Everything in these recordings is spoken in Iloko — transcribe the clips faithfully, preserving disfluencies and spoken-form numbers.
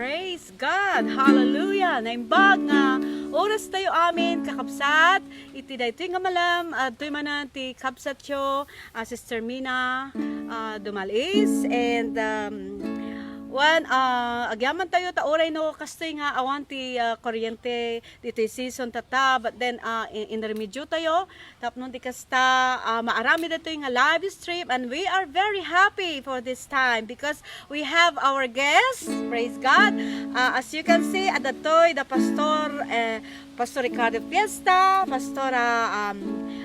Praise God! Hallelujah! Naimbag nga oras tayo amin, kakabsat. Iti daytoy nga malem, adtoy manen ti kabsatyo, ah, Sister Mina, ah, Dumalis. And, um, wen, ah, agyaman tayo ta uray no kastoy nga awan ti, ah, kuryente ditoy season tata, but then, ah, in-, inremedyo tayo tapno di kasta, ah, maaramid daytoy nga live stream, and we are very happy for this time because we have our guests. Praise God. Ah, as you can see, adda toy the pastor, eh, Pastor Ricardo Fiesta, Pastora, um,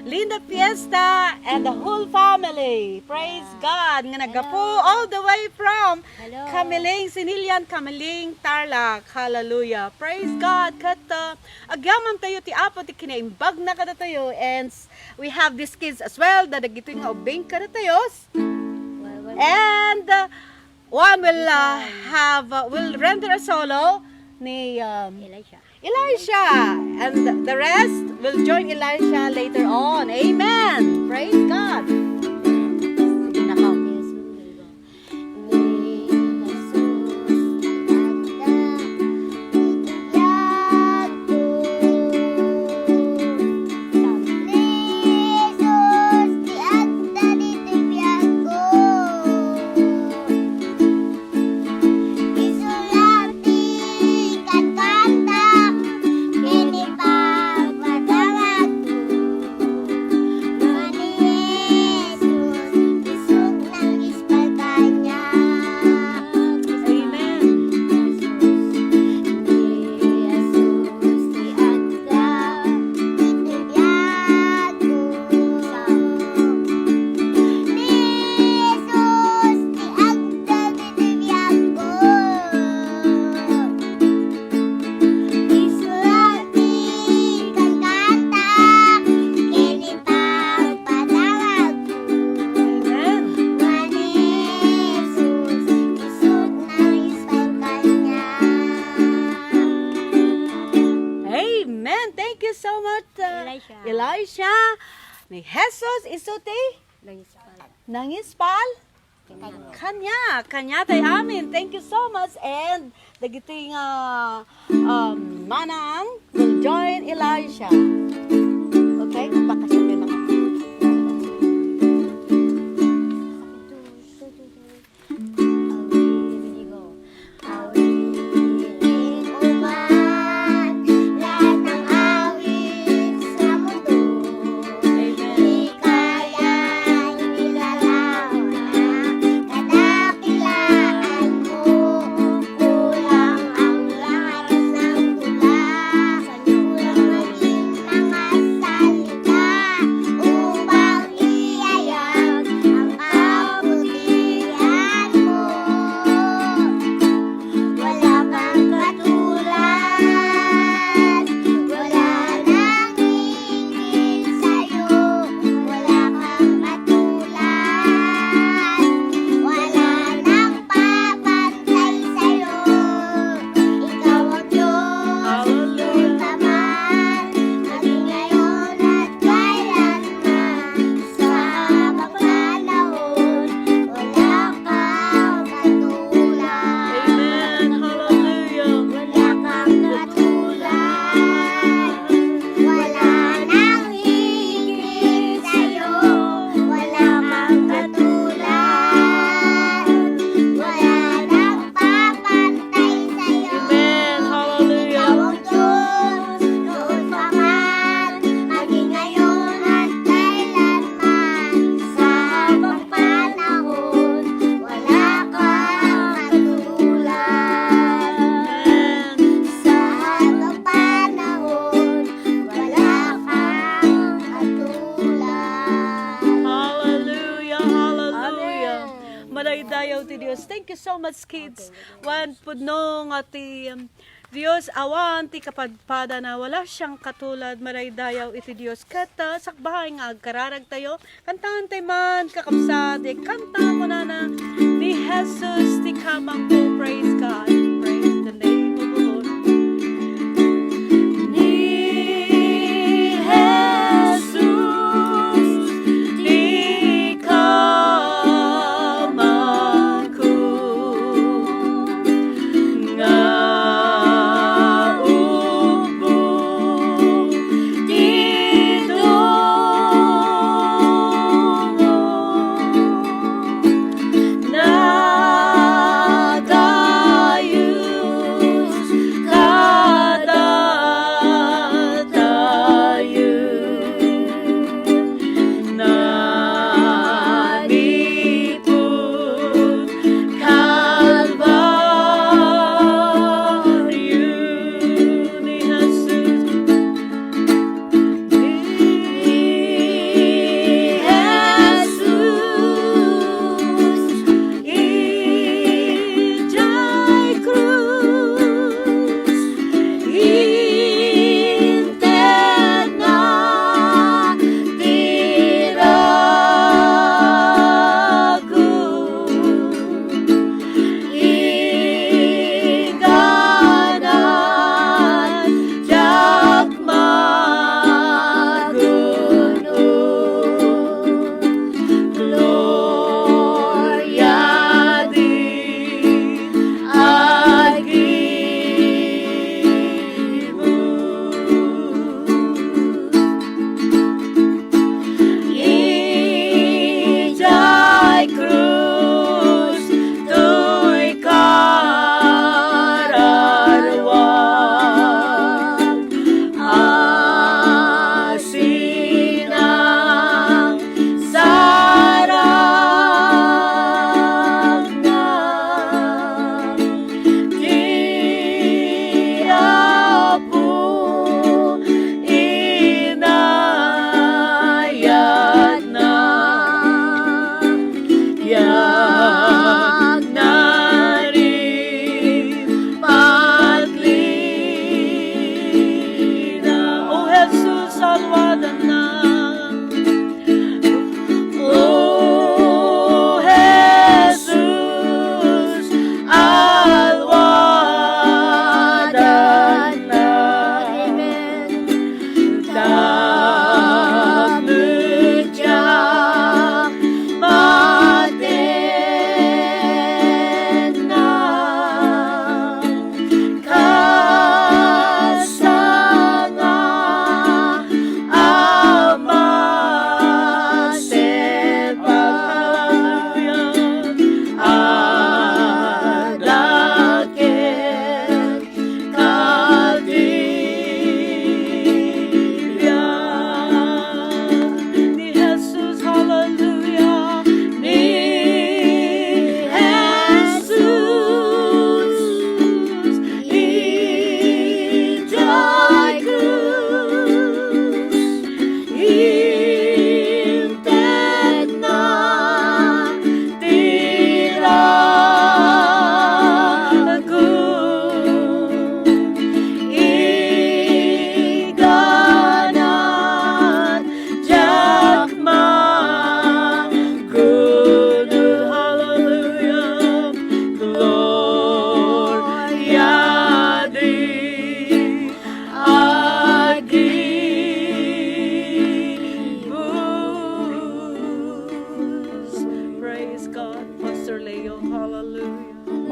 Linda Fiesta, and the whole family. Praise God. Nga naggapu all the way from Hello. Kamiling, Sinilian, Kamiling, Tarlac. Hallelujah. Praise God. Ket, uh, agyaman tayo ti Apo ti kinaimbagna kadatayo. And s-, we have these kids as well, da dagitoy nga ubbing kadatayo. And, uh, one will, uh, have, uh, will render a solo ni, um, Elisha. Elisha. And the rest will join Elisha later on. Amen. Praise God. Amen. Amen. Thank you so much, uh, Elisha. Elisha. Ni Jesus, isu ti Nangispal. Nangispal? Kanya. Kanya, kanya tay amin. Thank you so much. And dagiti nga, um, manang will join Elisha. Okay? Bakasyon na. Iyayag ang kabutihanmo. Wala kang katulad, wala nang higit sa'yo. Wala kang katulad, wala nang papantay sa'yo. Ikaw ang Diyos, Hallelujah. Noon pa man, maging ngayon at kailanman. Sa habang panahon, wala kang katulad. Amen. Hallelujah. Wala kang katulad. Wala nang higit sa'yo. Wala kang katulad. Wala nang papantay sa'yo. Amen. Hallelujah. Ikaw ang Diyos, noon pa man, maging ngayon at kailanman. Sa habang panahon, wala kang katulad. Amen. Sa habang panahon, wala kang katulad. Hallelujah, hallelujah. Amen. Madaydayaw ti Dios. Thank you so much, kids. Wen pudno nga ti, um, Dios, awan ti kapadpadana, wala siang katulad, madaydayaw iti Dios. Ket, ah, sakbay nga agkararag tayo, kantaen tayo man, kakabsat, ti kanta kunana, "Ni Jesus ti kamangko." Praise God. Praise the name of the Lord. Ni Jesus ti kamangko, nga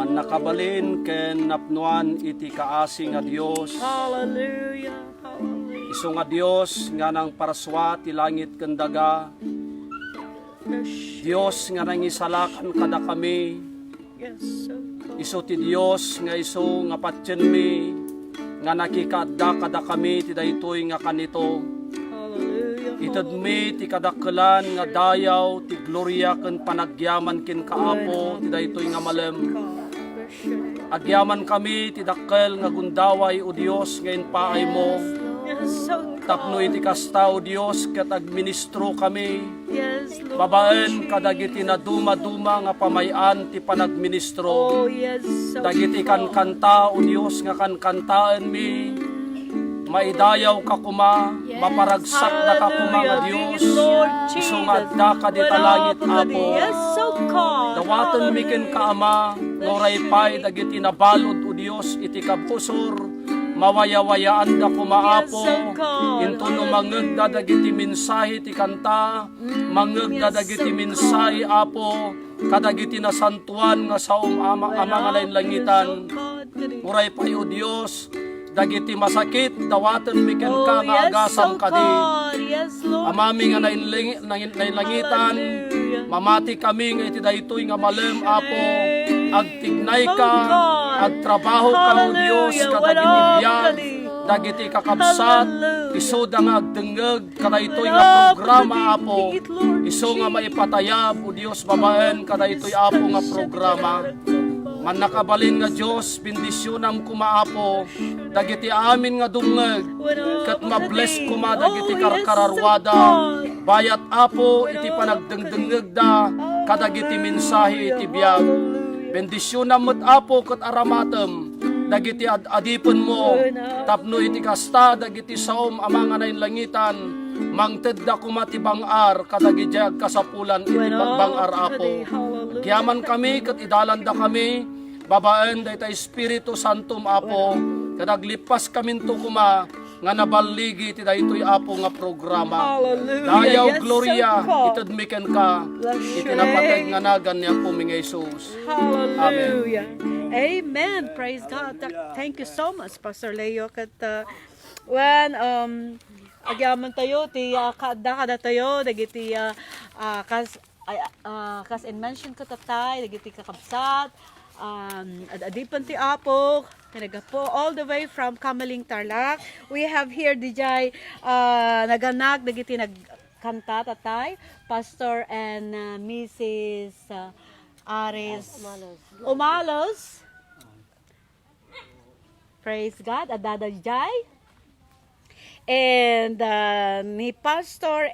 Nakabalin ken napnoan iti kaasi nga Dios. Hallelujah. Hallelujah. Isu nga Dios nga nangparsua ti langit ken daga. Dios nga nangisalakan kadakami. Yes, oh God. Isu ti Dios nga isu nga patienmi, nga nakikaadda kadakami ti daytoy nga kanito. Hallelujah. Itedmi ti kadakkelan nga dayaw ti gloria ken panagyaman kenka, Apo, ti daytoy nga malem. Agyamankami ti dakkel nga gundaway, O Dios, nga impaaymo. Yes, oh God. Tapno iti kasta, O Dios, ket agministro kami. Yes, Lord. Babaen kadagiti nadumaduma nga pamay-an ti panagministro. Oh, yes, so Dagiti kankanta, O Dios, nga kankantaenmi, maidayawka koma, Yes. Maparagsakdaka koma nga Hallelujah. Dios. Thank you, Lord Isu nga Jesus. Adda ka dita langit, Apo. Yes, so God. Dawatenmi kenka, Ama, nga uray pay dagiti nabalud, O Dios, iti kabusor, mawayawayaanda koma, Yes, Apo. So God. Inton no Hallelujah. Mangngegda dagiti mensahe ti kanta, Mangngegda dagiti mensahe, Apo, kadagiti nasantoan nga saom, Ama, Ama nga nainlangitan. Uray pay, O Dios, dagiti masakit, dawatenmi kenka nga agasam kadi. Amami nga nainlangi-, nain-, nainlangitan, mamati kami nga iti daytoy nga malem, Apo, agtignayka, agtrabahoka, O Dios, kadagiti biag, dagiti kakabsat, isuda nga agdengngeg, kadaytoy nga programa, Apo, isu nga maipatayab, O Dios, babaen kadaytoy, Apo, nga programa. Mannakabalin nga Dios, bendisionam koma, Apo, dagiti amin nga dumngeg, ket mabless koma dagiti karkararuada. Bayat, Apo, iti panagdengdengngegda kadagiti mensahe iti biag. Bendisionam met, Apo, ket aramatem dagiti ad-adipenmo, tapno iti kasta, dagiti saom, Ama nga nainlangitan, mangtedda koma ti bang-ar kadagiti agkasapulan iti pagbang-ar, Apo. Agyamankami ket idalandakami babaen dayta Espiritu Santom, Apo, ket aglippaskaminto koma nga naballigi ti daytoy, Apo, nga programa. Hallelujah. Dayaw, yes, gloria, itedmi kenka iti napateg nga nagan ni Apomi nga Jesus. Hallelujah. Amen. Praise God. Tha-, thank you so much, Pastor Leo. Ket, uh, wen, um, agyamantayo ti, uh, kaadda kadatayo dagiti, uh, uh, kas-, ay, uh, kas in-mention ko, tatay, dagiti kakabsat, um, ad-adipen ti Apo, nagapu all the way from Camaling, Tarlac. We have here D J, uh, naganak dagiti nagkanta, tatay, Pastor and, uh, Missus, uh, Aris Umalos. Umalos. Praise God. Adda daydiay. And, uh, ni Pastor,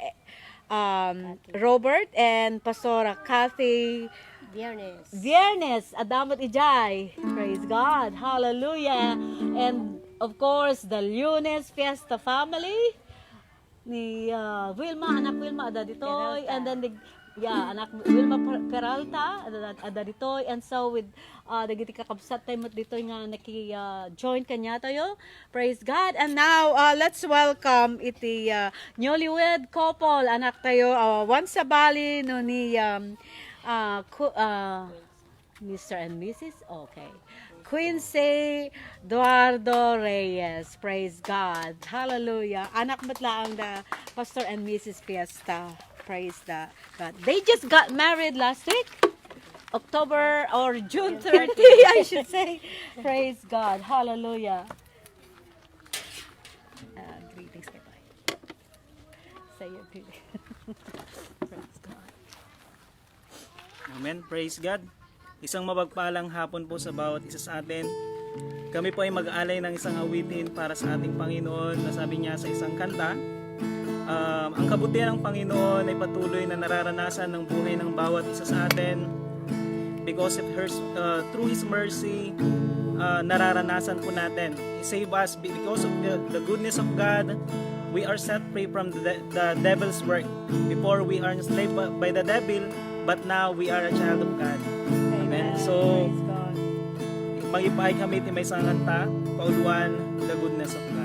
um, Robert and Pastora Kathy Viernes. Viernes, adda met idiay. Praise God. Hallelujah. And of course, the Lunes Fiesta family. Ni, ah, Wilma, anak Wilma, adda ditoy. Peralta. And then, the, yeah, anak Wilma Per-, Peralta, adda, adda ditoy. And so, with, ah, dagiti kakabsat tayo met ditoy nga naki, ah, join kaniatayo. Praise God. And now, ah, let's welcome iti, ah, newlywed couple, anak tayo, ah, Juan Sabali, no ni, um, ah, Ku-, ah, Mister and Missus? Okay. Quincy Eduardo Reyes. Praise God. Hallelujah. Anak met laeng da Pastor and Missus Fiesta. Praise the God. They just got married last week. October or June thirty, I should say. Praise God. Hallelujah. Uh, greetings, bye-bye. Say your greetings. Praise God. Amen. Praise God. Isang mapagpalang hapon po sa bawat isa sa atin. Kami po ay mag-aalay ng isang awitin para sa ating Panginoon na sabi niya sa isang kanta, um, ang kabutihan ng Panginoon ay patuloy na nararanasan ng buhay ng bawat isa sa atin. Because of her, uh, through His mercy, uh, nararanasan po natin. He saved us because of the, the goodness of God. We are set free from the, the devil's work. Before, we are enslaved by, by the devil, but now we are a child of God. Amen. Amen. So, praise God. Mangipaay kami ti maysa nga kanta, pauluan, The Goodness of God.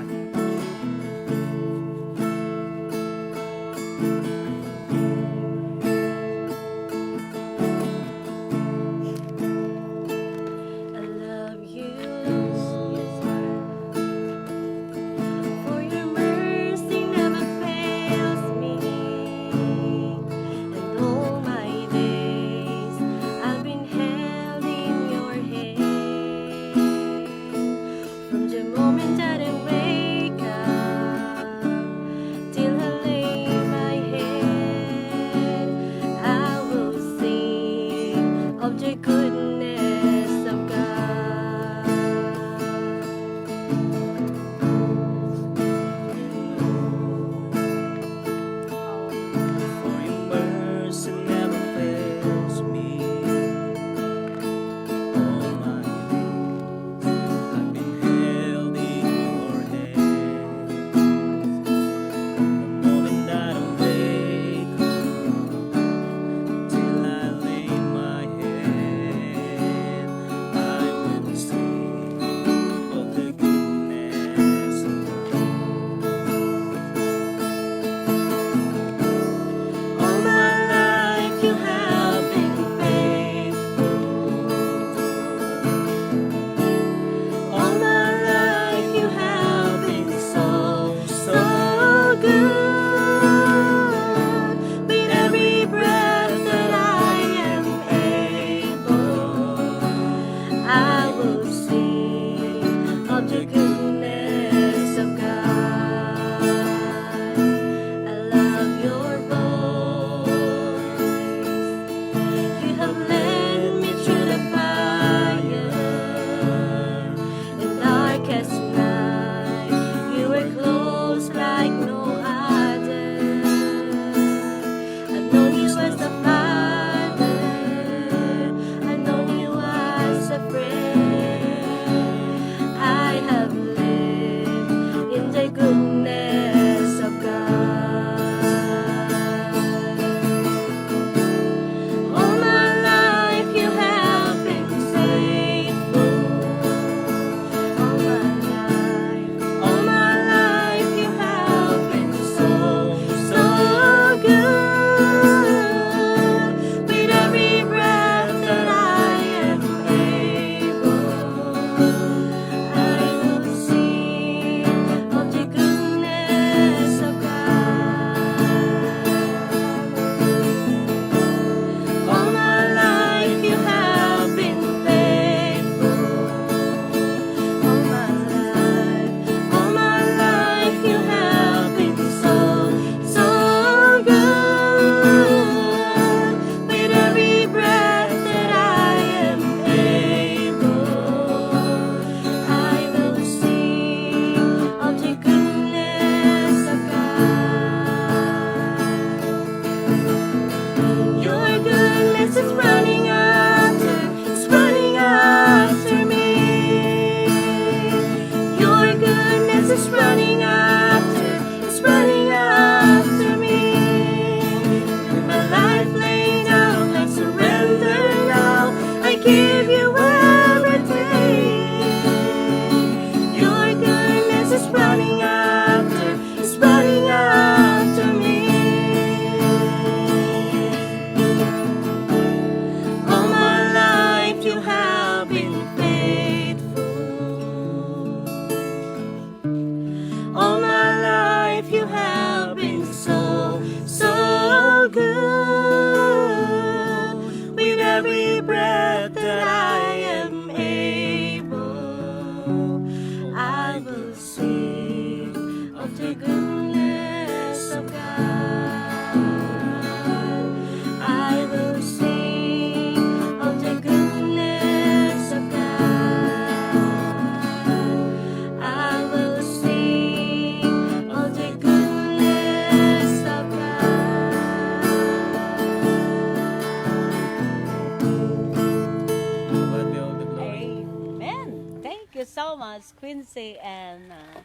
Thomas, Quincy, and uh,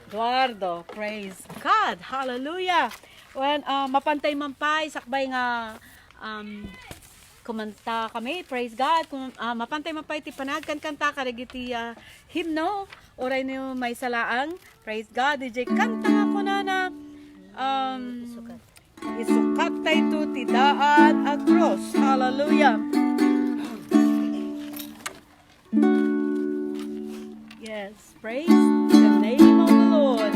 Eduardo. Praise God. Hallelujah. Well, uh, mapantay man pay, sakbay nga um, kumanta kami. Praise God. Kum- uh, mapantay man pay ti panagkankanta kadagiti uh, himno. Uray no maysa laang. Praise God. D J, kanta nga kunana. Um, Isukat tayo ti daan a krus. Hallelujah. Yes, praise the name of the Lord.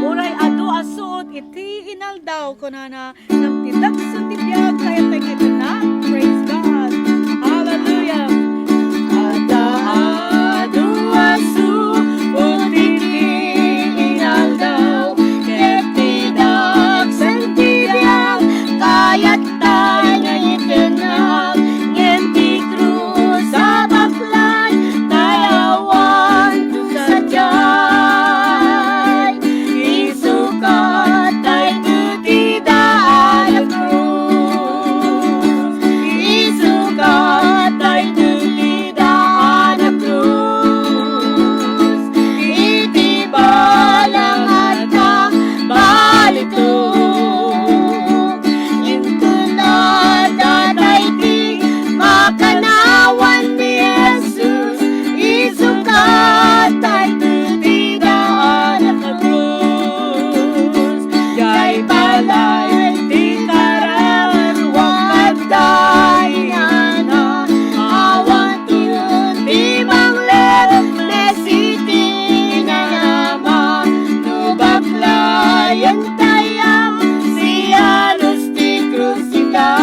Uray adu a suot iti inaldaw, kunana, ngem ti dagsen ti biag, kayat tayo nga itennag. Praise God. Hallelujah. Adda adu a suot iti inaldaw, ket ti dagsen ti biag, kayat tayo nga itennag, ngem ti krus a baklay, tayawan to sadiay. Isukat tayo ti daan a krus. Isukat tayo ti daan a krus. Iti balang adda balitok. Inton adda daydi makannawan ni Jesus, isukat tayo ti daan a krus. Jay balay ti kararua adda inana, awan ti manglepnes iti inana, no baklayen tayo, sialos ti krus ita.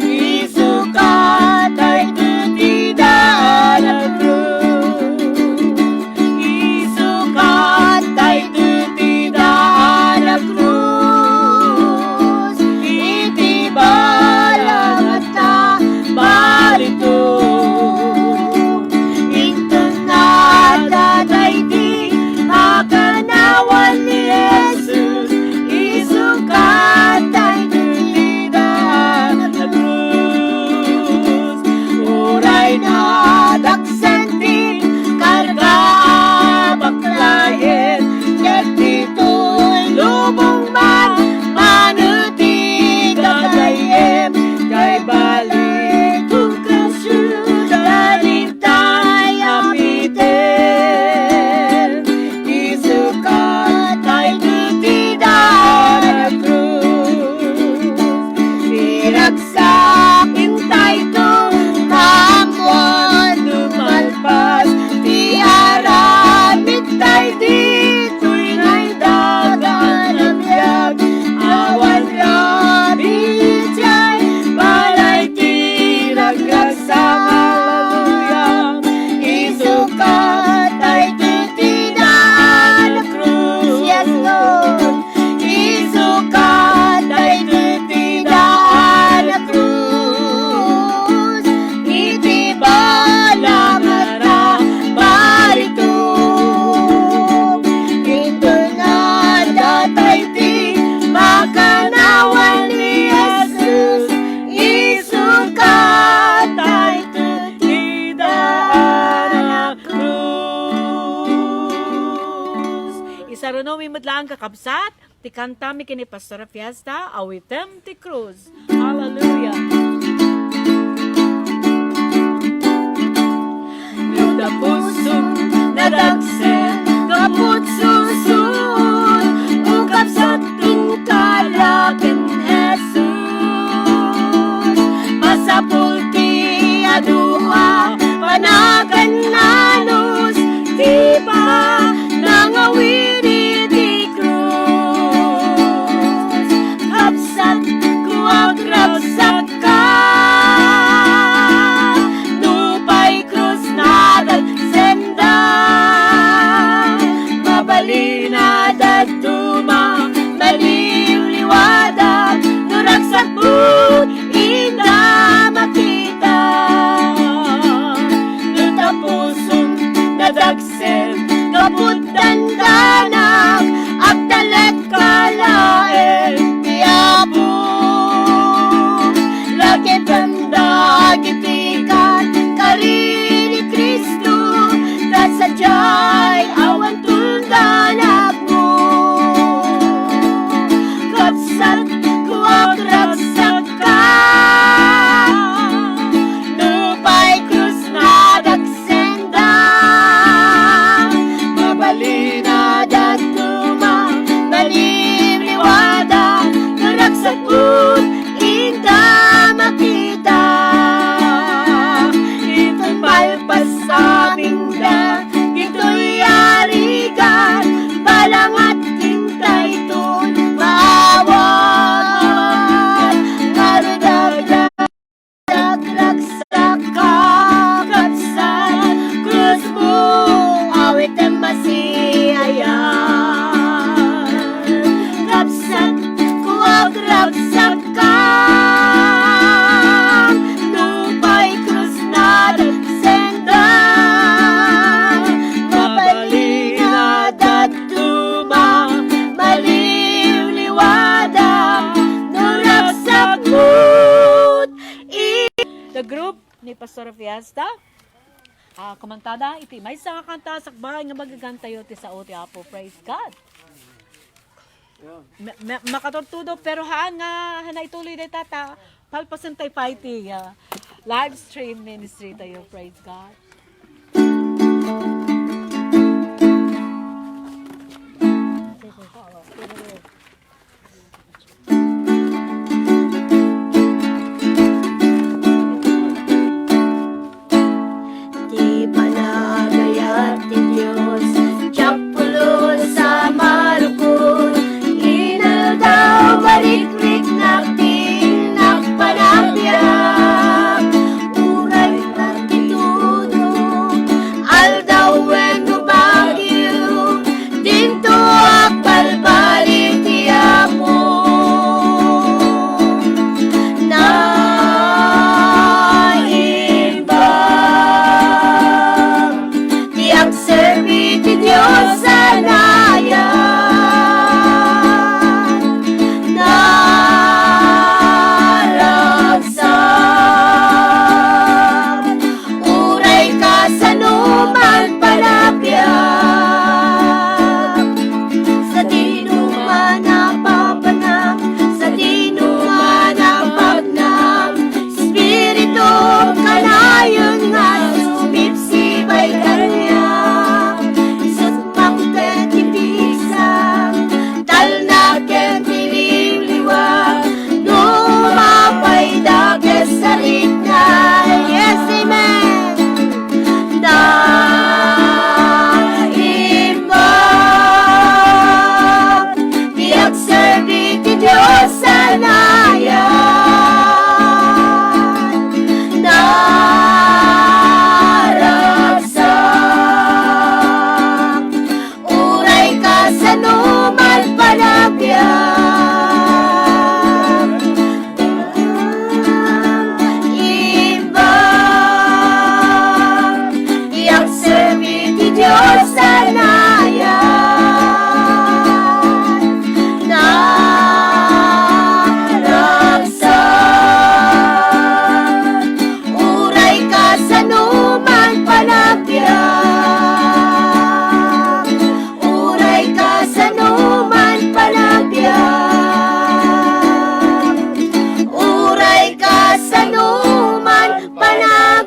Isukat tayo ti daan a krus. Isukat tayo ti daan a krus. Iti balang adda balitok. Inton adda daydi makannawan ni Jesus, isukat tayo ti daan a krus. Uray nadagsen ti karga a baklayen, ket ditoy lubong man, mano ti gagayyem, kay balitok a siudad, tay a Peter, isukat tayo ti daan a krus. Iragsak intay to, ammoan no malpas ti aramid tay ditoy nga indaga a nabiag. Awan rabii jay balay ti ragragsak. Hallelujah. Isukat tayo ti daan a krus. Yes, Lord. Isukat tayo ti daan a krus. Iti balang a balitok. Inton adda tay ti makannawan ni Jesus, isukat tayo ti daan a krus. Isarunami met laeng, kakabsat, ti kantami ken ni Pastora Fiesta, Awitem ti Krus. Hallelujah. No ta pusom nadagsen, gapu ta sursuro, o kabsat, tungpal ken Jesus. Masapul ti adu a panagan nga anus, ti pannangawid iti krus. Kabsatko, agragsakka, nupay krus nadagsendak. Mabalin a dadduma, maliwliwadak, no ragsakmo, inda makita. No ta pusom nadagsen, gapu ta dandanak, agtalekka laeng ti Apo. Lagipem dagiti kankari Pastor Fiesta. Ah, kumantada iti maysa nga kanta sakbay nga magagantayo ti sao ti Apo. Praise God. Me-, me-, makaturtudo, pero haan nga, haan nga ituloy dayta ta palpasen tayo pa iti, ah, live stream ministry tayo. Praise God. Ti panagayat ti Dios, diak pulos a marukod, inaldaw, marikriknak ti nagpanabiak. Uray magnitudo, aldaw wenno bagyo, dinto agbalbaliw ti Apo. Naimbag ti agserbi ti Dios a nayan. Naragsak uray kasano man panabiak. Sadino man a papanam, sadino man a pagnam, Espiritu, kanayon nga sumipsipay kaniak. Isut' ket ti pisang, talna ket ti liwliwa, no mapayda ket sarita. Yes, amen. Naimbag ti agserbi ti Dios a nayan. Naragsak uray kasano man panabiak. Imbag ti agserbi ti Dios a nayan. Naragsak uray kasano man panabiak. Uray kasano man panabiak. Uray kasano man panabiak.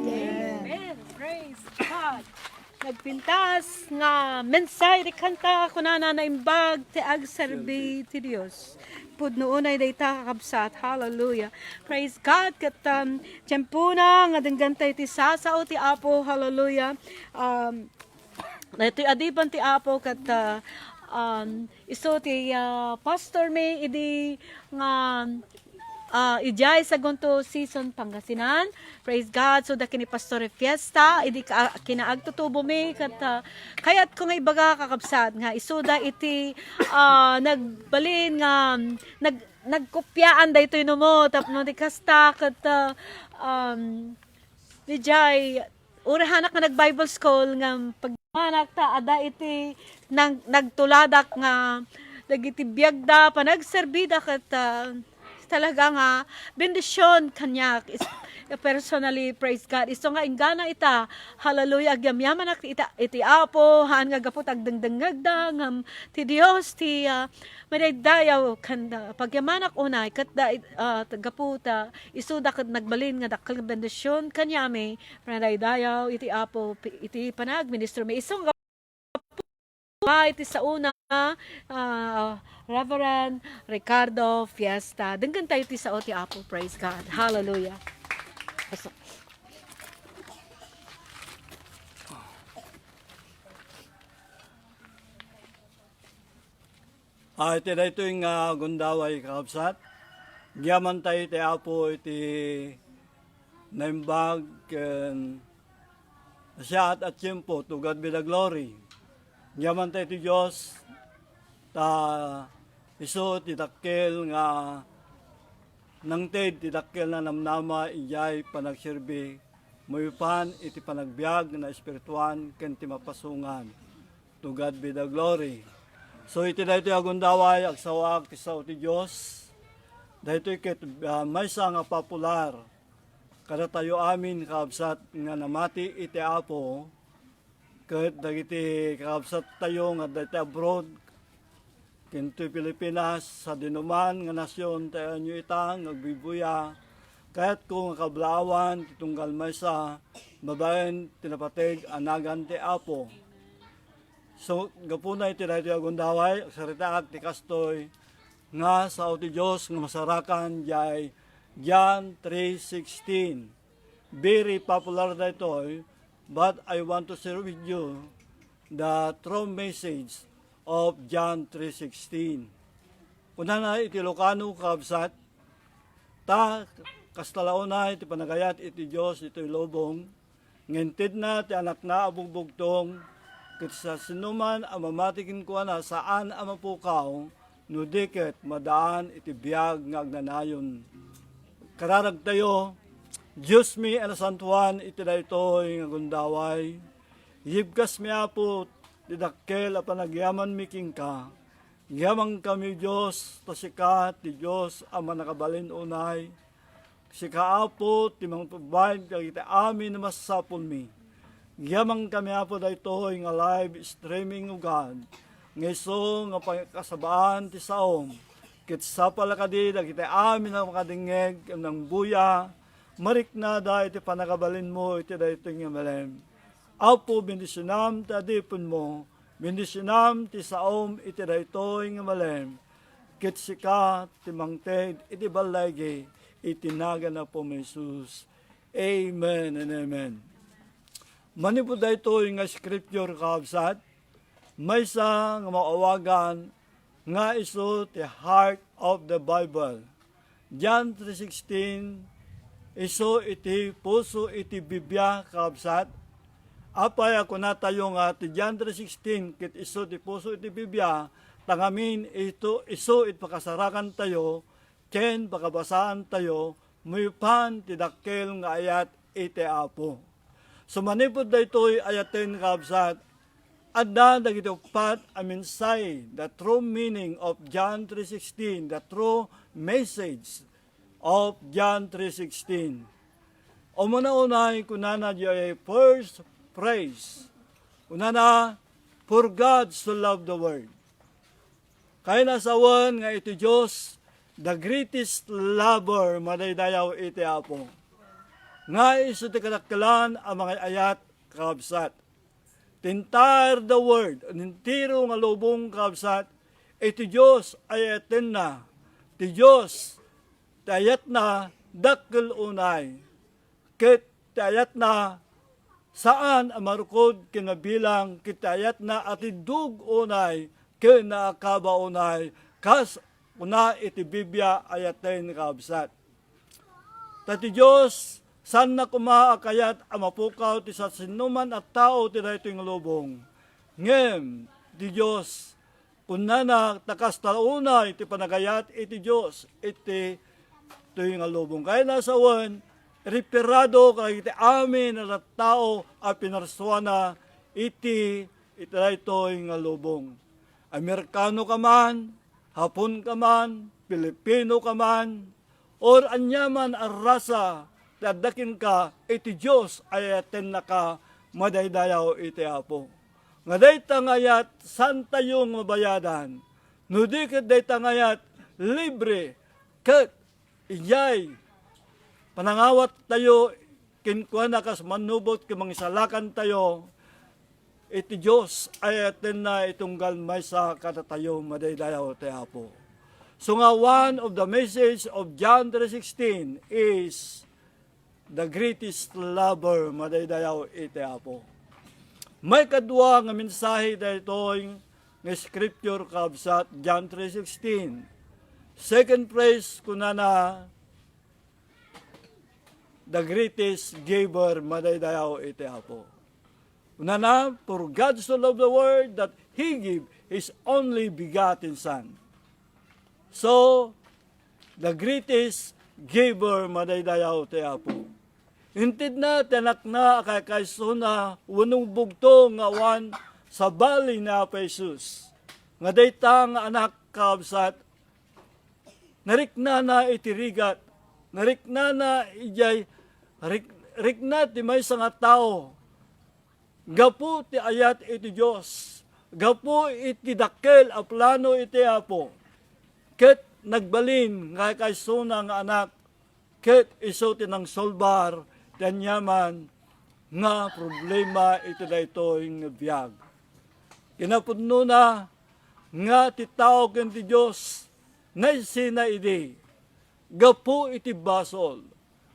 Amen. Praise God. Nagpintas nga mensahe ti kanta, kunana, naimbag ti agserbi ti Dios. Pudno unay dayta, kakabsat. Hallelujah. Praise God. Ket, um, tiempona nga denggen tayo ti sasao ti Apo. Hallelujah. Um, daytoy adipen ti Apo ket, uh, um, isu ti, uh, pastor mi idi nga, uh, idiay Sagunto Season, Pangasinan. Praise God. So, dakini Pastor Fiesta, idi ka-, kinaagtutubo mi, ket, ah, kayatko nga ibaga, kakabsat, nga isuda iti, ah, nagbalin nga, nag-, nagkopyaan daytoy no mo, tapno di kasta, ket, ah, um, di jay, urahanak nga nag-Bible school, nga pag-, manak ta, ada iti nang-, nagtuladak nga, dagiti biagda, panagserbida, ket, ah, Talaga nga bendision kaniak. Is-, personally, praise God. Isu nga inggana ita, hallelujah, agyamyamanak ita, iti Apo, haan nga gapu ta agdengdengngegda, ngem ti Dios, ti, ah, madaydayaw kanda. Pagyamanak unay, ket da, ah, gapu ta, isuda ket nagbalin nga dakkel nga bendision kaniami, madaydayaw iti Apo, pi-, iti panagministro mi. Isu nga Ay, ti saona, ah, Reverend Ricardo Fiesta. Denggen tayo ti sao ti Apo. Praise God. Hallelujah. Ah, iti daytoy nga gundaway, kakabsat, agyaman tayo ti Apo iti naimbag ken nasayaat a tiempo, to God be the glory. Agyaman tayo ti Dios, ta isu ti dakkel nga nangted ti dakkel nga namnama idiay panagserbi, maipan iti panagbiag nga espirituan ken ti mapasungan. To God be the glory. So, iti daytoy a gundaway, agsawaak ti sao ti Dios. Daytoy ket, ah, maysa nga popular kadatayo amin, kakabsat, nga namati iti Apo, ket dagiti kakabsattayo nga adda iti abroad, ken toy Pilipinas, sadinoman nga nasion ti ayanyo ita nga agbuybuya, kayatko nga kablaawan ti tunggal maysa babaen ti napateg a nagan ti Apo. So, gapuna iti daytoy a gundaway, agsaritaak ti kastoy nga sao ti Dios nga masarakan diay John three sixteen. Very popular daytoy, but I want to share with you the true message of John three sixteen. Kunana iti Ilocano, kakabsat, ta kasta la unay ti panagayat iti Dios ditoy lubong, nga intedna ti Anakna a bugbugtong, ket siasinoman a mamati kenkuana, saan a mapukaw, no di ket madaan iti biag nga agnanayon. Kararagtayo, Dios mi a nasantoan iti daytoy nga gundaway, yibkasmi, Apo, ti dakkel a panagyamanmi kenka. Yamanka, Dios, ta sika ti Dios a mannakabalin unay. Sika, Apo, ti mangprovide kadagiti amin a masapulmi. Yamanka, Apo, daytoy nga live streaming, O God, nga isu nga pakasabaan ti saom. Ket sapay la kadi dagiti amin a makadingngeg ken nangbuya, mariknada iti pannakabalinmo iti daytoy nga malem. Apo, bendisionam ti adipenmo, bendisionam ti saom iti daytoy nga malem, ket sika ti mangted iti balligi, iti nagan Apo Jesus. Amen and amen. Manipud daytoy nga scripture, kakabsat, maysa nga maawagan nga isu ti heart of the Bible. John three sixteen, isu iti puso iti Biblia, kakabsat. Apay a kunatayo nga ti John three sixteen ket isu ti puso iti Biblia, ta ngamin ito, isu iti pakasarakantayo ken pakabasaantayo maipan ti dakkel nga ayat iti Apo. So, manipud daytoy ayaten, kakabsat, adda dagiti uppat a mensahe, the true meaning of John three sixteen, the true message of John three sixteen. Umuna unay, kunana diay first phrase. Kunana, "For God so loved the world." Kayatna a sawen nga iti Dios, the greatest lover, madaydayaw iti Apo. Nga isu ti kadakkelan a mangay-ayat, kakabsat. Ti entire the world, entero nga lubong, kakabsat, iti Dios ay ayatenna. Ti Dios, ti ayatna, dakkel unay. Ket ti ayatna, saan a marukod ken mabilang, ket ti ayatna, atiddog unay, ken naakaba unay, kas kuna iti Biblia, ayaten, kakabsat. Ta ti Dios, saanna koma a kayat a mapukaw ti sasinoman a tao ti daytoy nga lubong. Ngem, ti Dios, kunana, ta kasta unay ti panagayat iti Dios iti toy nga lubong. Kayatna a sawen, referado kadagiti amin a tattao a pinarsuana iti, iti daytoy nga lubong. Amerikano ka man, Hapon ka man, Pilipino ka man, or aniaman a rasa ti adda kenka, iti Dios ay ayatennaka madaydayaw iti Apo. Nga dayta nga ayat, saantayo nga mabayadan. No di ket dayta nga ayat, libre, ket idiay panangawattayo kenkuana kas mannubot ken mangisalakantayo, iti Dios ay ayatenna itunggal maysa kadatayo madaydayaw ti Apo. So nga one of the message of John three sixteen is the greatest lover, madaydayaw iti Apo. Maikadua nga mensahe daytoy nga scripture, kabsat, John three sixteen. Second phrase, kunana, the greatest giver, madaydayaw iti Apo. Kunana, "For God so loved the world that He gave His only begotten Son." So, the greatest giver, madaydayaw ti Apo. Intedna ti Anakna a kaykaysona wenno bugto nga awan sabali ni Apo Jesus. Nga dayta nga Anak, kabsat, Nariknana iti rigat, nariknana idiay rik-, rikna ti maysa nga tao. Gapu ti ayat iti Dios, gapu iti dakkel a plano iti Apo, ket nagbalin nga kaykaysona nga anak, ket isu ti nangsolbar ti aniaman nga problema iti daytoy nga biag. Kinapudnona nga ti tao ken ti Dios naysina idi gapu iti basol.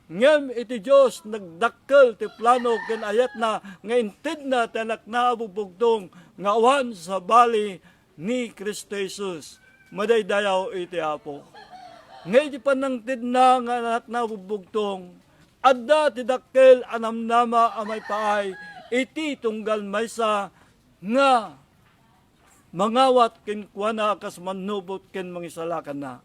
Ngem iti Dios, nagdakkel ti plano ken ayatna nga intedna ti Anakna a bugbugtong nga awan sabali ni Cristo Jesus. Madaydayaw iti Apo. Nga iti panangtedna nga Anakna a bugbugtong, adda ti dakkel a namnama a maipaay iti tunggal maysa nga mangawat kenkuana kas mannubot ken mangisalakanna.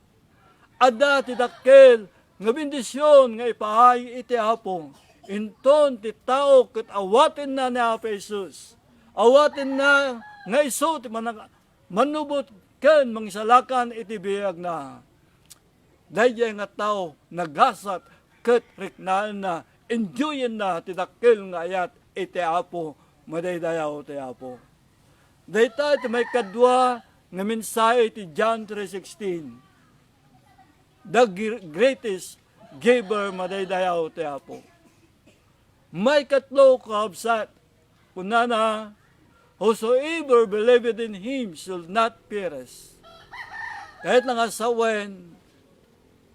Adda ti dakkel nga bendision nga ipaay iti Apo. Inton ti tao ket awatenna ni Apo Jesus, awatenna nga isu ti manang-, mannubot ken mangisalakan iti biagna. Daydiay nga tao nagasat ket riknaenna, enjoyenna ti dakkel nga ayat iti Apo, madaydayaw ti Apo. Dayta ti maikadua nga mensahe ti John three sixteen, the gr-, greatest giver, madaydayaw ti Apo. Maikatlo, kakabsat, kunana, "Whosoever believeth in him shall not perish." Ket nga sawen,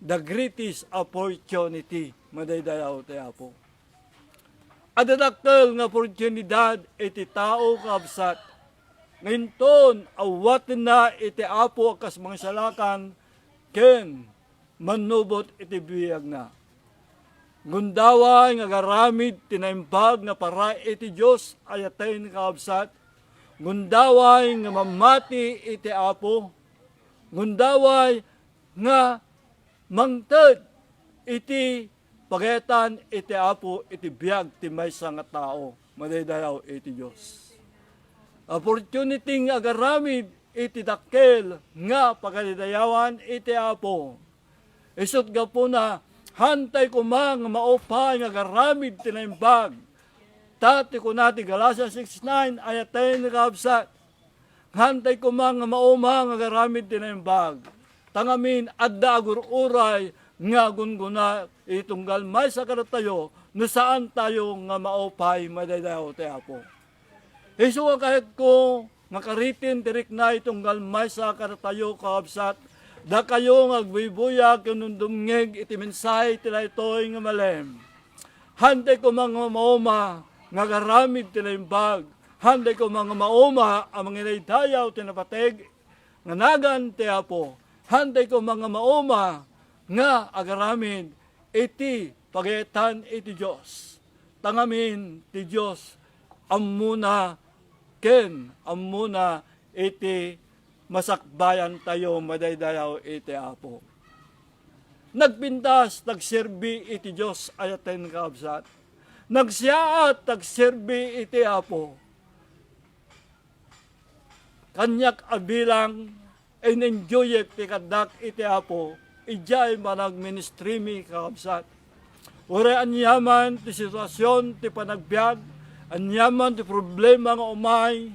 the greatest opportunity, madaydayaw ti Apo. Adda dakkel nga oportunidad iti tao, kakabsat, nga inton awatenna iti Apo a kas mangisalakan ken mannubot iti biagna. Gundaway nga agaramid ti naimbag nga para iti Dios, ayaten, kakabsat. Gundaway nga mamati iti Apo. Gundaway nga mangted iti pagayatan iti Apo iti biag ti maysa nga tao. Madaydayaw iti Dios. Opportunity nga agaramid iti dakkel nga pagdaydayawan iti Apo. Isut' gapuna, hantay koma nga maupay nga agaramid ti naimbag. Ta ti kuna ti Galacia six nine, ayaten, kakabsat, hantay koma nga mauma nga agaramid ti naimbag. Ta ngamin, adda agur-uray nga agungguna iti tunggal maysa kadatayo no saan tayo nga maupay, madaydayaw ti Apo. Isu nga kayatko nga kariten ti rikna iti tunggal maysa kadatayo, kakabsat, dakayo nga agbuybuyag ken dumdumngeg iti mensahe ti daytoy nga malem. Hantay koma nga mauma nga agaramid ti naimbag. Hantay koma nga mauma a mangidaydayaw ti napateg nga nagan ti Apo. Hantay koma nga mauma nga agaramid iti pagayatan iti Dios. Ta ngamin ti Dios, ammona ken ammona iti masakbayan tayo, madaydayaw iti Apo. Nagpintas, nagserbi iti Dios, ayaten, kakabsat. Nagsiaat, nagserbi iti Apo. Kaniak a bilang, in-enjoyek ti kaddak iti Apo, idiay panagministrimi, kakabsat. Uray aniaman ti sitwasyon ti panagbiag, aniaman ti problema nga umay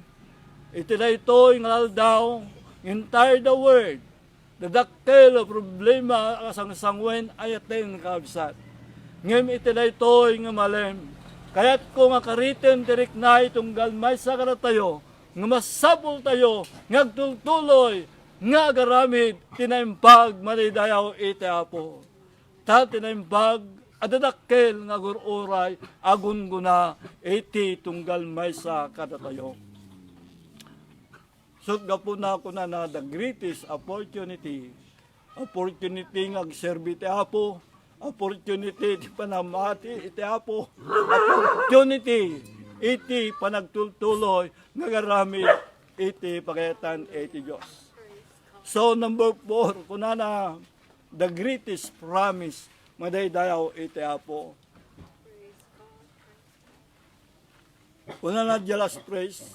iti daytoy nga aldaw, entire the world, dadakkel a problema a sangsangoen, ayaten, kakabsat. Ngem iti daytoy nga malem, kayatko nga kariten ti rikna iti tunggal maysa kadatayo nga masapultayo nga agtultuloy nga agaramid ti naimbag, madaydayaw iti Apo. Ta ti naimbag a dadakkel nga agur-uray a gungguna iti tunggal maysa kadatayo. Isut' gapuna, kunana, the greatest opportunity. Opportunity nga agserbi ti Apo. Opportunity ti panamati iti Apo. Opportunity iti panagtultuloy nga agaramid iti pagayatan iti Dios. So, number four, kunana, the greatest promise, madaydayaw iti Apo. Kunana, the last phrase.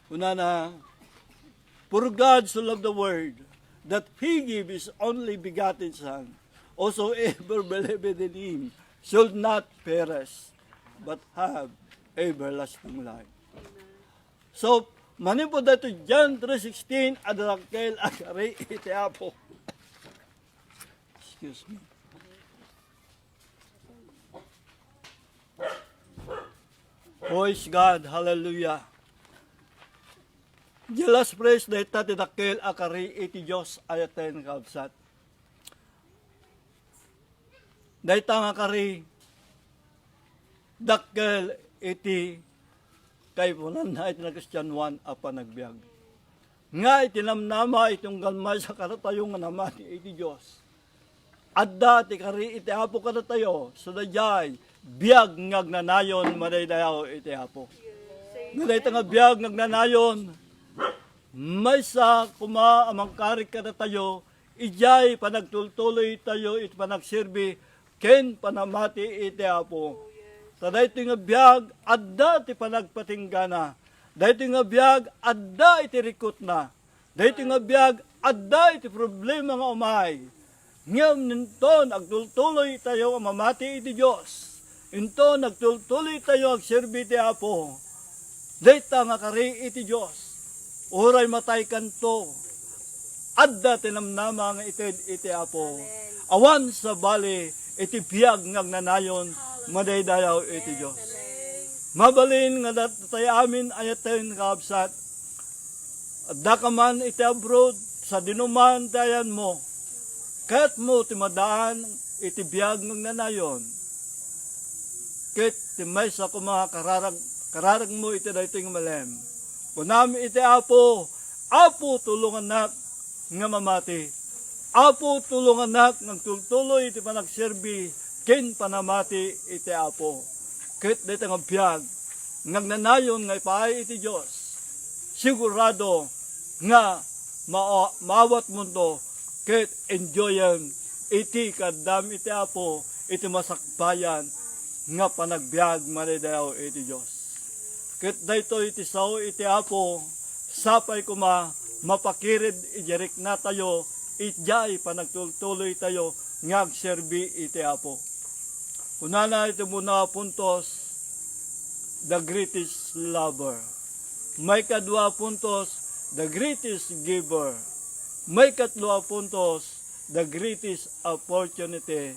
Kunana, For God so loved the world, that He gave His only begotten Son, whosoever believeth in Him should not perish, but have everlasting life. So, manipud daytoy John three sixteen, adda dakkel a kari iti Apo. Excuse me. Praise God. Hallelujah. Jealous praise dayta ti dakkel a kari iti Dios, ayaten, kabsat. Dayta nga kari, dakkel iti kaipunanna iti nagkristianoan a panagbiag. Nga iti namnama iti unggal maysa kadatayo nga namati iti Dios. Adda ti kari iti Apo kadatayo, sadaydiay biag nga agnanayon madaydayaw iti Apo. Nga dayta nga biag nga agnanayon, maysa koma a mangkari kadatayo, idiay panagtultuloytayo iti panagserbi ken panamati iti Apo. Ta daytoy nga biag, adda ti panagpatinggana. Daytoy nga biag, adda iti rikutna. Daytoy nga biag, adda iti problema nga umay. Ngem inton agtultuloytayo a mamati iti Dios, inton agtultuloytayo agserbi iti Apo, dayta nga kari iti Dios. Uray mataykanto, adda ti namnama nga ited iti Apo. Awan sabali iti biag nga agnanayon madaydayaw iti Dios. Mabalin nga datay amin ayaten, kabsat, adda ka man iti abroad, sadinoman ti ayanmo, kayatmo ti madaan iti biag nga agnanayon. Ket ti maysa koma a kararag, kararagmo iti daytoy nga malem. Kunam iti Apo, Apo, tulongannak nga mamati. Apo, tulongannak nga agtultuloy iti panagserbi ken panamati iti Apo. Ket dayta nga biag nga agnanayon nga ipaay iti Dios, sigurado nga ma-, maawatmonto ket enjoyem iti kaaddam iti Apo iti masakbayan nga panagbiag madaydayaw iti Dios. Ket daytoy ti sao iti Apo, sapay koma mapakired idiay riknatayo idiay panagtultuloytayo nga agserbi iti Apo. Kunana iti umuna a puntos, the greatest lover. Maikadua a puntos, the greatest giver. Maikatlo a puntos, the greatest opportunity.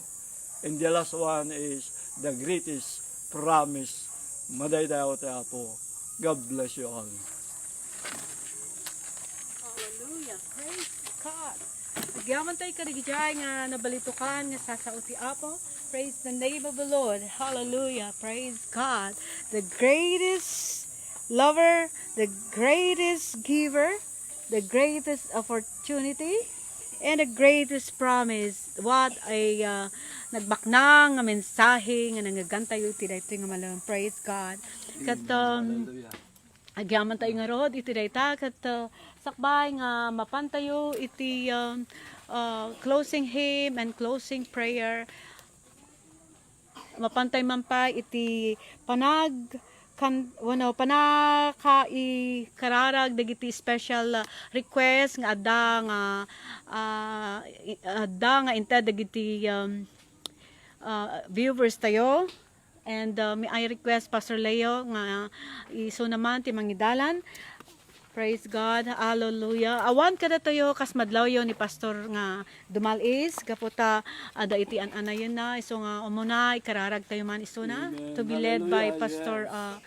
And the last one is the greatest promise. Madaydayaw ti Apo. God bless you all. Hallelujah. Praise God. Agyaman tayo kadi idiay nga nabalitokan nga sasao ti Apo. Praise the name of the Lord. Hallelujah. Praise God. The greatest lover, the greatest giver, the greatest opportunity, and the greatest promise. What a, uh, nagbaknang nga mensahe nga nangngegantayo iti daytoy nga malem. Praise God. Ket, um, Hallelujah. Agyaman tayo ngarud iti dayta, ket, uh, sakbay nga mapantayo iti, um, uh, closing hymn and closing prayer. Mapantay man pay iti panag-, kan-, wenno, panakaikararag dagiti special, uh, request nga adda nga, uh, i-, adda nga inted dagiti, um, uh, viewers tayo. And, uh, may I request Pastor Leo nga isuna man ti mangidalan. Praise God. Hallelujah. Awan kadatayo kas madlawyo ni Pastor nga dumal-is, gapu ta adda iti an-anayenna, isu nga umuna, ikararagtayo man isuna. Amen. To be led by Hallelujah. Pastor, Yes. uh,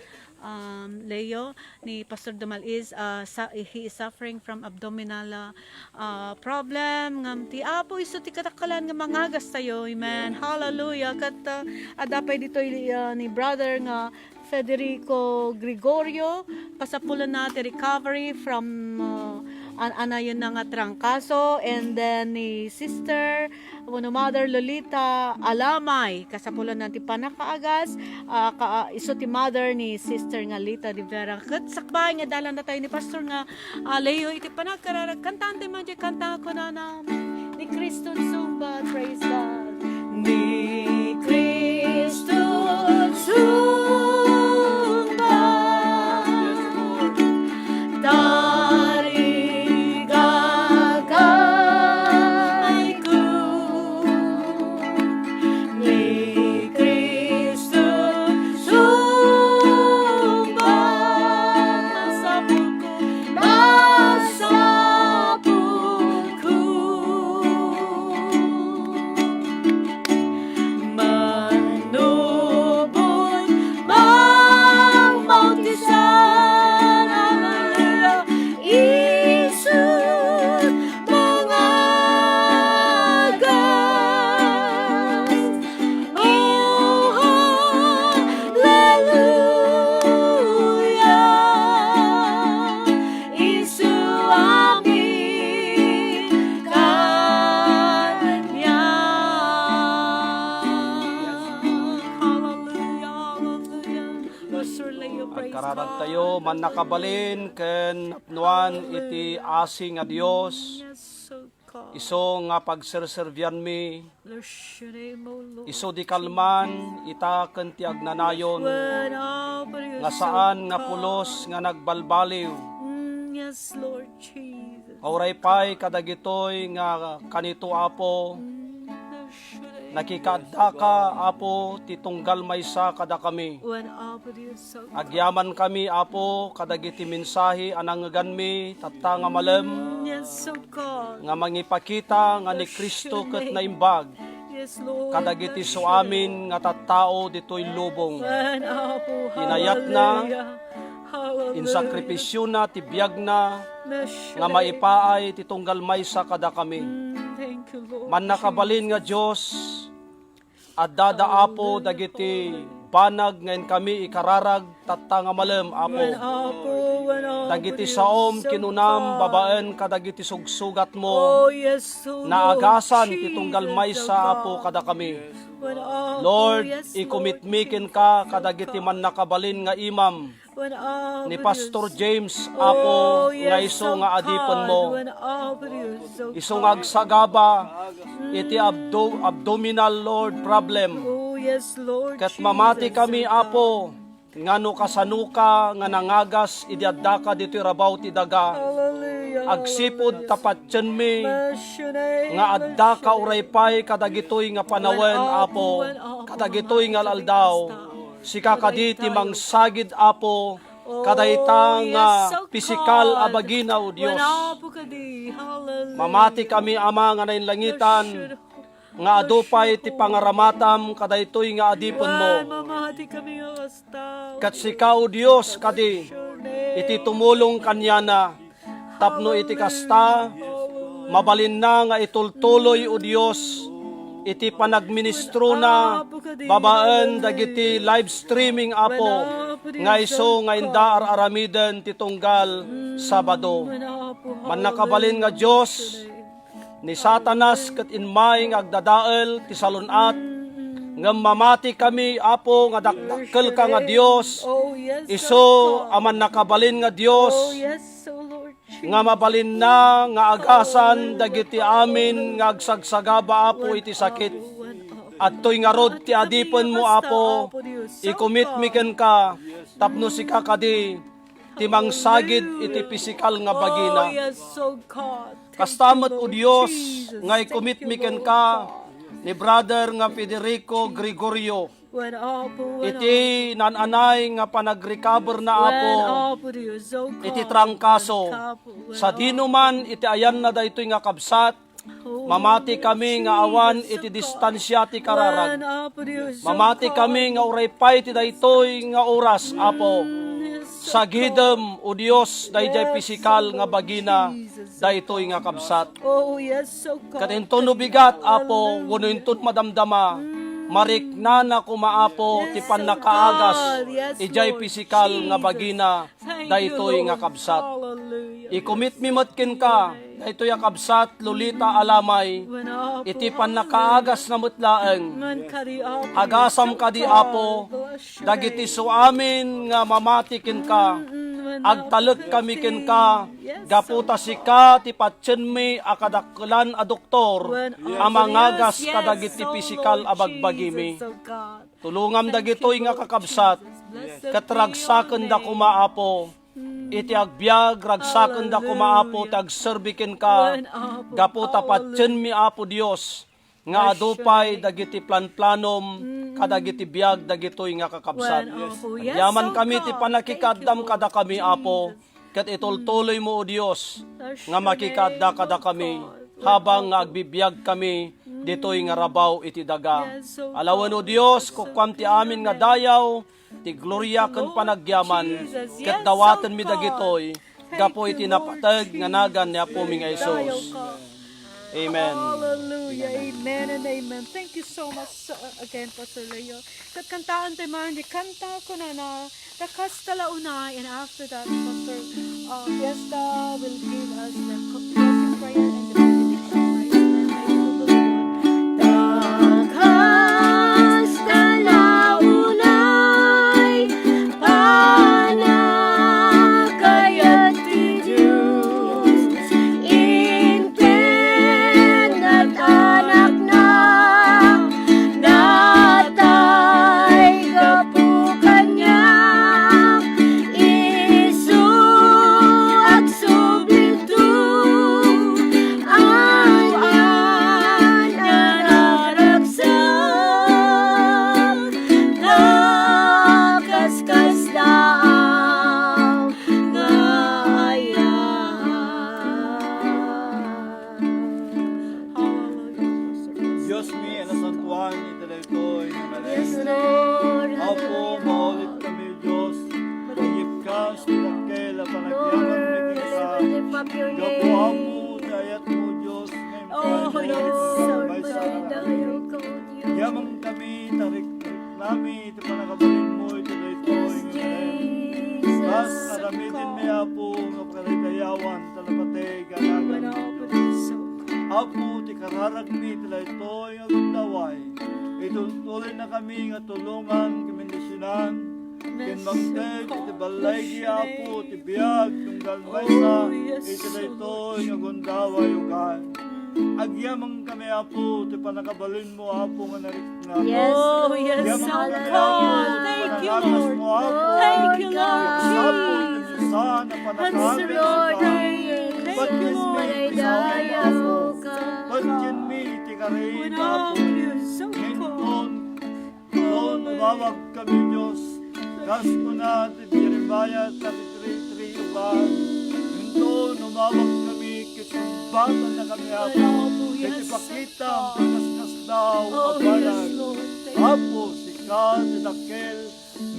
um, Leo, ni Pastor Dumal is, uh, sa-, he is suffering from abdominal, uh, uh, problem. Ngem ti Apo isu ti kadakkelan nga mangagas tayo. Amen. Hallelujah. Ket, uh, adda pay ditoy, uh, ni brother nga Federico Gregorio, kasapulanna ti recovery from, uh, an-anayenna nga trangkaso, and then ni Sister wenno Mother Lolita Alamay, kasapulanna ti panakaagas, ah, ka-, isu ti mother ni Sister nga Lita de Vera. Ket sakbay nga dalan datayo ni Pastor nga, ah, Leo iti panagkararag. Kantaan tayo man diay kanta nga kunana, "Ni Cristo sungbat." Praise God. Ni Cristo sungbat, tari Tayo mannakabalin ken napnuan iti asi nga Dios, isu nga pagserserbianmi, isu di kalman ita ken ti agnanayon, nga saan nga pulos nga nagbalbaliw. Nga uray pay kadagitoy nga kanito, Apo, nakikaaddaka, Apo, ti tunggal maysa kadakami. Agyaman kami, Apo, kadagiti mensahe a nangngeganmi tatta nga malem, nga mangipakita nga ni Cristo ket naimbag kadagiti suamin nga tattao ditoy lubong. Inayatna, insakripisiona ti biagna nga maipaay ti tunggal maysa kadakami. Mannakabalin nga Dios, addada, Apo, dagiti banag nga inkami ikararag tatta nga malem, Apo. Dagiti saom kinunam babaen kadagiti sugsugatmo, naagasan ti tunggal maysa, Apo, kadakami. Lord, ikomitmi kenka kadagiti mannakabalin nga imam ni Pastor James, Apo, nga isu nga adipenmo. Isu nga agsagaba iti abdo-, abdominal, Lord, problem. Ket mamati kami, Apo, nga no kasanoka nga nangagas idi addaka ditoy rabaw ti daga, agsipud ta patienmi nga addaka uray pay kadagitoy nga panawen, Apo, kadagitoy nga al-aldaw. Sika kadi ti mangsagid, Apo, kadayta nga pisikal a bagina, O Dios. Mamati kami, Ama nga nainlangitan, nga adu pay ti pangaramatam kadaytoy nga adipenmo. Ket sika, O Dios, kadi iti tumulong kaniana, tapno iti kasta, mabalinna nga itultuloy, O Dios, iti panagministrona babaen dagiti live streaming, Apo, nga isu nga inda ar-aramiden ti tunggal Sabado. Mannakabalin nga Dios, ni Satanas ket immay nga agdadael ti salun-at, ngem mamati kami, Apo, nga dakdakkelka nga Dios, isu a mannakabalin nga Dios, nga mabalinna nga agasan dagiti amin nga agsagsagaba, Apo, iti sakit. Adtoy ngarud ti adipenmo, Apo, ikomitmi kenka, tapno sika kadi ti mangsagid iti pisikal nga bagina. Kasta met, O Dios, nga ikomitmi kenka ni Brother nga Federico Gregorio iti naan-anay nga panagrecover na, Apo, iti trangkaso. Sadino man iti ayanna daytoy nga kabsat, mamati kami nga awan iti distansia ti kararag. Mamati kami nga uray pay ti daytoy nga oras, Apo, sagidem, O Dios, daydiay pisikal nga bagina daytoy nga kabsat. Ket inton no bigat, Apo, wenno inton madamdama, mariknana koma, Apo, ti pannakaagas idiay pisikal nga bagina daytoy nga kabsat. Ikomitmi met kenka daytoy a kabsat, Lolita Alamay, iti pannakaagasna met laeng. Agasam kadi, Apo, dagiti suamin nga mamati kenka. Agtalek kami kenka, gapu ta sika ti patienmi a kadakkelan a doktor a mangagas kadagiti pisikal a bagbagimi. Tulongam dagitoy nga kakabsat, ket ragsakenda koma, Apo, iti agbiag, ragsakenda koma, Apo, ti agserbi kenka, gapu ta patienmi, Apo Dios, nga adu pay dagiti planplanom kadagiti biag dagitoy nga kakabsat. Agyaman kami ti pannakikaaddam kadakami, Apo, ket itultuloymo, O Dios, nga makikaadda kadakami habang nga agbibiag kami ditoy nga rabaw iti daga. Alawen, O Dios, kukuam ti amin nga dayaw, ti gloria ken panagyaman, ket dawatenmi dagitoy gapu iti napateg nga nagan ni Apomi nga Jesus. Amen. Hallelujah. Amen and amen. Thank you so much, uh, again, Pastor Leo. Ket kantaen tayo man di kanta kunana, "Ta kasta la unay," and after that, Pastor, uh, Fiesta will give us the co-, closing prayer and the benediction. Praise the name of the Lord. Ta kasta la unay, pana- Lord, madaydayaw ka, O Dios. Yaman kami, tarik-tarik nami, iti panakabalinmo, iti daytoy nga Advent. Kas aramidinmi, Apo, nga pagdaydayawan, ta napateg nga nagan. Apo, ti kararagmi, iti daytoy nga gundaway. Itultuloynakami nga tulongan, ken bendisionan, ken mangted iti balay, Apo, ti biag, tunggal maysa, iti daytoy nga gundaway, ugan. Agyaman kami, Apo, ti panakabalinmo, Apo, nga narikna. Yes, Lord. Agyaman kami, Apo, ti panangagasmo, Apo. Thank you, Lord. Apo, ti misa na panakagasmo. Thank you, Lord. Padienmi ti saom, Apo. Padienmi ti karim, Apo. Inton Inton umawag kami, Dios, kas kuna ti Jeremiah thirty-three three, ugan, inton umawag kami, ket sumbatan na kami, Apo, ket ipakita ti kaskasdaaw a banag. Apo, sika ti dakkel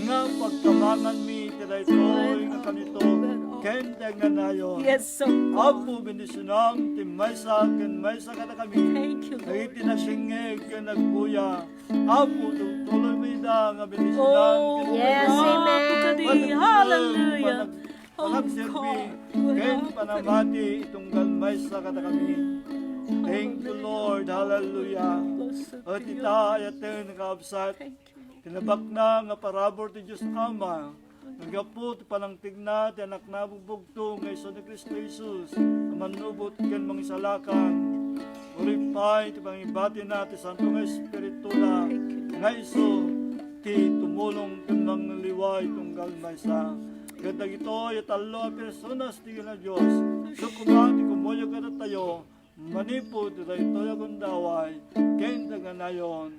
nga pagkabanganmi ti daytoy nga kanito ken ti agnanayon. Apo, bendisionam ti maysa ken maysa kadakami. Dagiti nagdengngeg ken nagbuya, Apo, tultuloymi ida nga bendisionan ken pagkabangan. Hallelujah. Panag-, panagserbi ken panamati itunggal maysa kadakami. Thank you, Lord. Hallelujah. Et ita, ayaten, kakabsat, ti nabaknang nga parabur ti Dios Ama, gapu ti panangtegna ti Anakna a bugbugto nga isu ni Cristo Jesus a mannubot ken mangisalakan. Uray pay ti pangibatina ti Santo nga Espirituna nga isu ti tumulong ken mangliway tunggal maysa. Ket dagitoy a tallo a personas ti Dios, isu koma ti kumuyog kadatayo, manipud daytoy a gundaway ken ti agnanayon.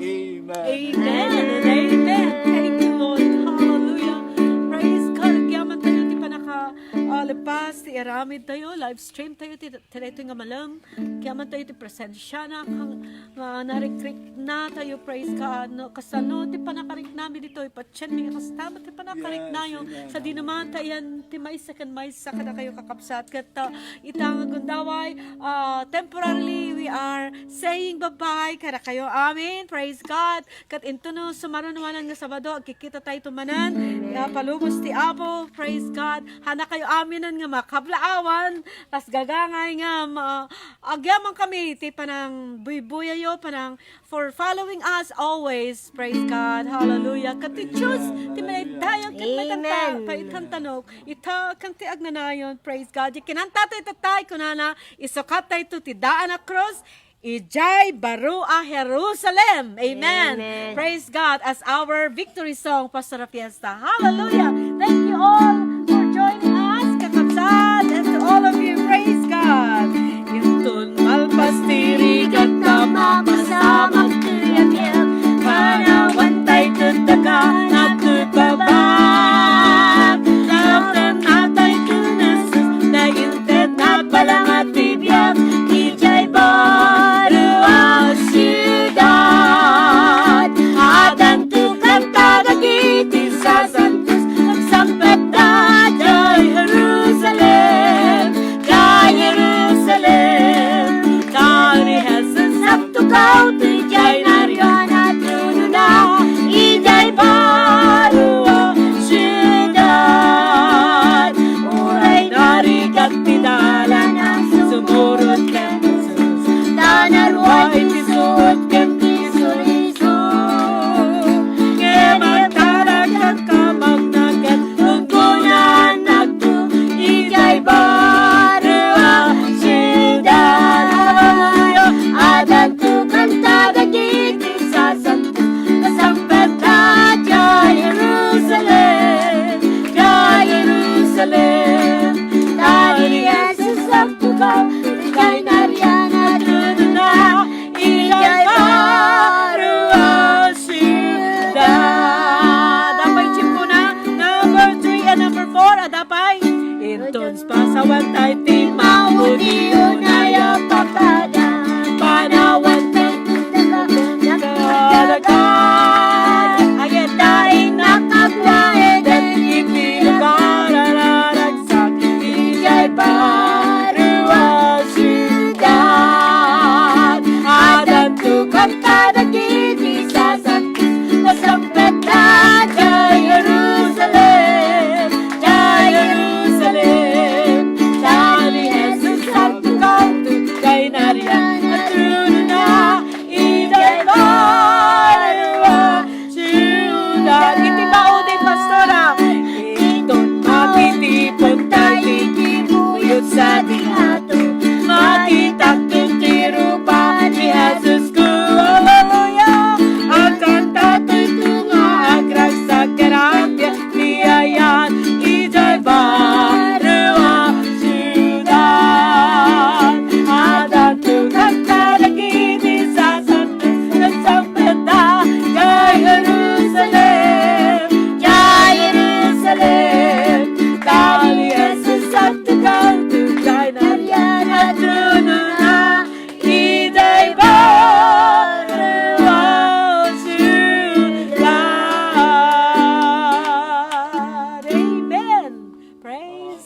Amen. Amen and amen. Thank you, Lord. Hallelujah. Praise God. Agyaman tayo ti panaka, ah, lepas, ti aramid tayo, live stream tayo, ti, ti daytoy nga malem. Agyaman tayo ti presensiana, nga, nga narikrikna tayo, praise God. No, kasano ti panakariknami ditoy, patienmi, kasta met ti panakariknayo. Yes, amen. Sadino man ta iyan ti maysa ken maysa kadakayo, kakabsat. Ket, ah, ita nga gundaway, ah, temporarily, we are saying bye-bye kadakayo. Amen. Praise God. Ket intono sumaruno manen nga Sabado, agkikita tayo manen. Amen. Nga palubos ti Apo. Praise God. Hanakayo aminen nga makablaawan. Kas gagangay nga ma-, agyaman kami ti panangbuybuyayo, panang for following us always. Praise God. Hallelujah. Ket ti Dios ti managdayag ket maitanta-, amen, paitantanok ita ken ti agnanayon. Praise God. Ti kinanta tayo tatay, kunana, isukat tayo ti daan a krus, idiay baro a Jerusalem. Amen. Amen. Praise God as our victory song, Pastora Fiesta. Hallelujah. Thank you all for joining us, kakabsat, and to all of you. Praise God. Inton malpas ti rigat ta mapasamak ti rigat, panawan tayo ket daga nga ket babak. Lautennatay ken Jesus, ta inted napalangat ti biag, idiay baro a siudad. Adanto kanta dagiti sasantos,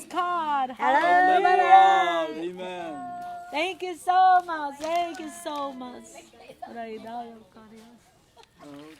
God. Hallelujah. Hallelujah. Amen. Thank you so much. Thank you so much. Aray, daw, Karias.